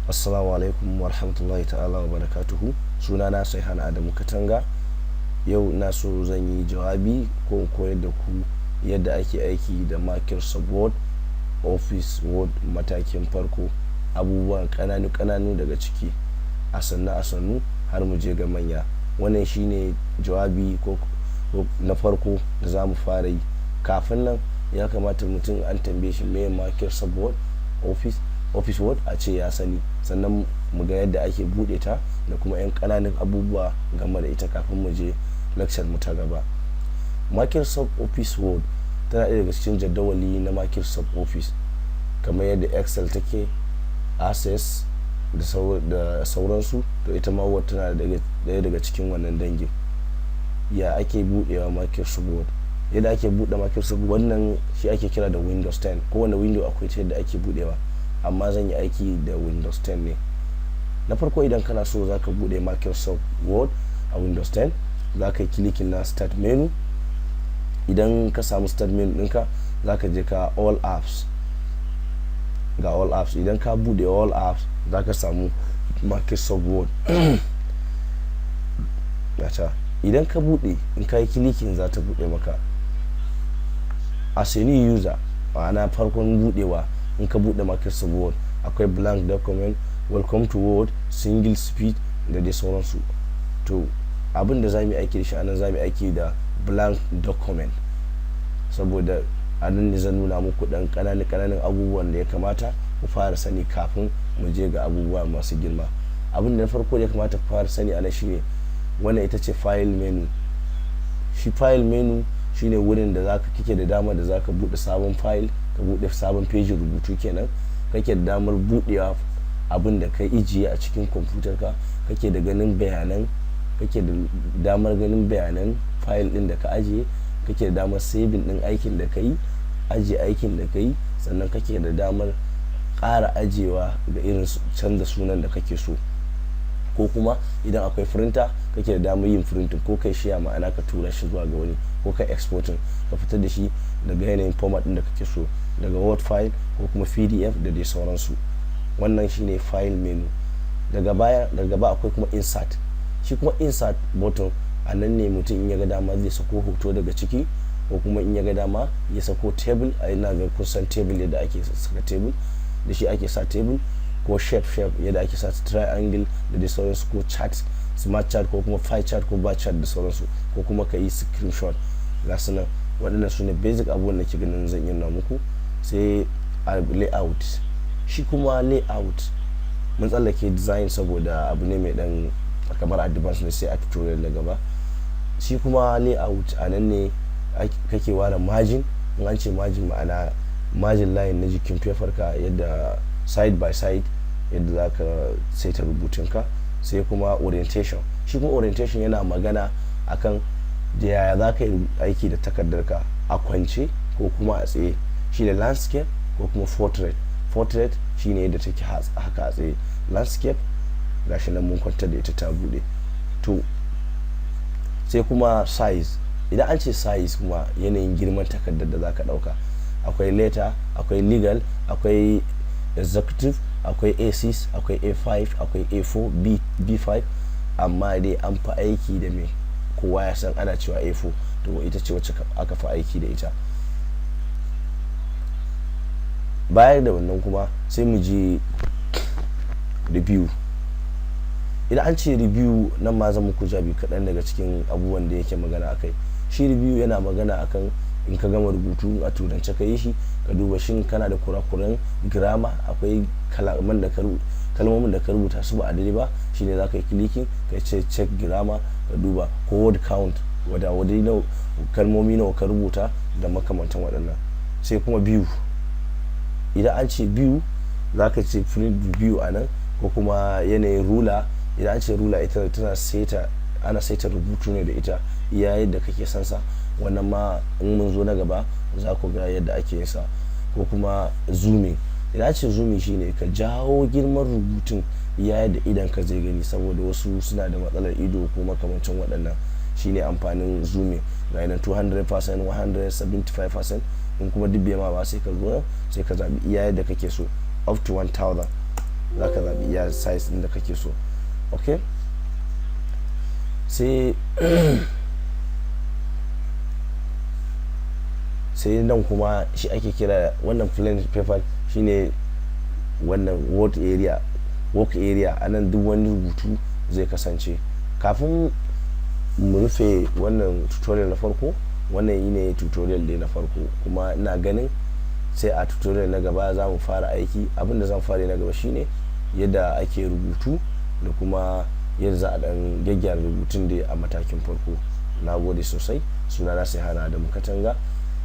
Assalamu alaikum wa rahmatullahi ta'ala wa barakatuhu. Sunana Saihan Adamu Katanga. Yau ina so zan yi jawabi ko in koyar da ku yadda ake aiki da Microsoft Word, Office Word matakin farko, abubuwan ƙananu ƙananu daga ciki, a sannu a sannu har mu je ga manya. Wannan shine jawabi ko na farko da za mu fara yi. Kafin nan, ya kamata mutum an tambaye shi me Microsoft Word, Office Word, a ce ya sani. Sannan mu ga yadda ake buɗe ta da kuma 'yan ƙananan abubuwa game da ita kafin mu je lecture mu ta gaba. Microsoft Office Word tana ɗaya daga cikin jadawali na Microsoft Office, kamar yadda Excel take, Access da sauransu. To, ita ma Word tana ɗaya daga cikin wannan dangin. Ya ake buɗewa Microsoft Word? Yadda ake buɗe Microsoft, wannan shi ake kira da Windows 10. Kowane window akwai ta yadda ake buɗewa, amma zan yi aiki da Windows 10 ne. Na farko, idan kana so za ka buɗe Microsoft Word a Windows 10, za ka yi clicking na Start menu. Idan ka samu Start menu ɗinka, za ka je ka All Apps. Ga All Apps. Idan ka buɗe All Apps, za ka samu Microsoft Word. Gata. Idan ka buɗe, in ka yi clicking, za ta buɗe maka. As a new user, ma'ana farkon buɗewa, in ka buɗe Microsoft Word, akwai Blank Document, Welcome to Word, Single Speed da dai sauransu. To, abin da za mu yi aiki da shi anan, za mu yi aiki da Blank Document, saboda a nan ne zan nuna muku dan ƙananan ƙananan abubuwan da ya kamata ku fara sani kafin mu je ga abubuwa masu girma. Abin da na farko da ya kamata ku fara sani a nan shine wannan, ita ce File menu. Shi File menu shine wurin da zaka kike da damar da zaka bude sabon file, ka bude sabon page rubutu kenan. Kake da damar budewa abin da ka ijiye a cikin kwamfutar ka, kake da damar ganin bayanan file din da ka ajiye, kake da damar saving din aikin da ka yi, ajiye aikin da ka yi, sannan kake da damar ƙara ajiyewa ga irin canza sunan da kake so, ko kuma idan akwai printer, kake da damar yin printing, ko kai share, ma'ana ka tura shi zuwa ga wani, ko kai exporting, ka fitar da shi daga yanayin format din da kake so, daga Word file ko kuma PDF da dai sauransu. Wannan shine File menu. Daga baya, daga gaba, akwai kuma Insert. Shi kuma Insert button, a nan ne mutum in ya ga dama zai sako hoto daga ciki, ko kuma in ya ga dama ya sako table. A ina ga kusan table, yadda ake saka table, da shi ake sa table, ko shape shape, yadda ake sa triangle da dai sauransu, ko chart, smart chart, ko kuma pie chart, ko bar chart da sauransu, ko kuma ka yi screenshot. Ga su nan. Waɗannan su ne basic abubuwan da ke ganin zan iya nuna muku. Sai a Layout. Shi kuma Layout, mun tsallake Design saboda abu ne mai dan kamar advance ne, sai a tutorial na gaba. Shi kuma Layout, a nan ne kake ware margin. In an ce margin, ma'ana margin line na jikin paper ka, yadda side by side, yadda za ka saita rubutunka. Sai kuma Orientation. Shi kuma Orientation yana magana akan da yaya za ka yi aiki da takardarka, a kwance ko kuma a tsaye, shi da landscape ko kuma portrait. Portrait shine yadda take haka a tsaye. Landscape, gashi nan mun kwantar da ita, ta bude. To, sai kuma Size. Idan an ce size kuma, yanayin girman takardar da za ka dauka. Akwai letter, akwai legal, akwai executive, akwai A6, akwai A5, akwai A4, B, B5. Amma dai an fi aiki da me kowa ya san ana cewa A4. To, ita ce wacce aka fi aiki da ita. Bayan da wannan kuma, sai mu je Review. Idan an ce Review, nan ma zan muku jabi kaɗan daga cikin abubuwan da yake magana akai. Shi Review yana magana akan in ka gama rubutu, a turance ka yi shi, ka duba shin kana da kurakuran grammar, akwai kalaman da ka kalmomin da ka rubuta su ba a daidai ba. Shine za ka yi clicking, ka ce "Check grammar", ka duba ko word count, wada wadai kalmomi nawa ka rubuta da makamantan waɗannan. Sai kuma View. Idan an ce View, za ka ce Print View a nan, ko kuma yanayin ruler. Idan an ce ruler, ita tana saita, ana saita rubutu ne da ita iya yadda kake son sa. Wannan ma in mun zo na gaba za ku ga yadda ake yin sa. Ko kuma zooming. Idan an ce zooming, shine ka jawo girman rubutun iya yadda idan ka zai gani, saboda wasu suna da matsalar ido ko makamancin waɗannan. Shine amfanin zooming. Ga nan 200%, 175%. In kuma duk bai ma ba, sai ka zo sai ka zabi iya yadda kake so, up to 1000. Za ka zaɓi iya size ɗin da kake so. Ok, sai nan kuma shi ake kira wannan plain paper, shine wannan word area, work area. A nan duk wani rubutu zai kasance. Kafin mu rufe wannan tutorial na farko, wannan yi ne tutorial dai na farko, kuma ina ganin sai a tutorial na gaba za mu fara aiki. Abinda zan fara na gaba shine yadda ake rubutu da kuma yadda za a dan gyaggyara rubutun da a matakin farko. Na gode sosai. Suna na sai hana da Katanga.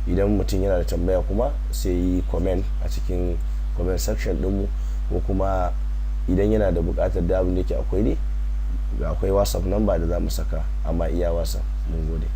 Idan mutum yana da tambaya kuma, sai yi comment a cikin comment section dinmu, ko kuma idan yana da bukatar da abin da yake akwai ne, akwai WhatsApp number da za mu saka, amma iya WhatsApp. Mun gode.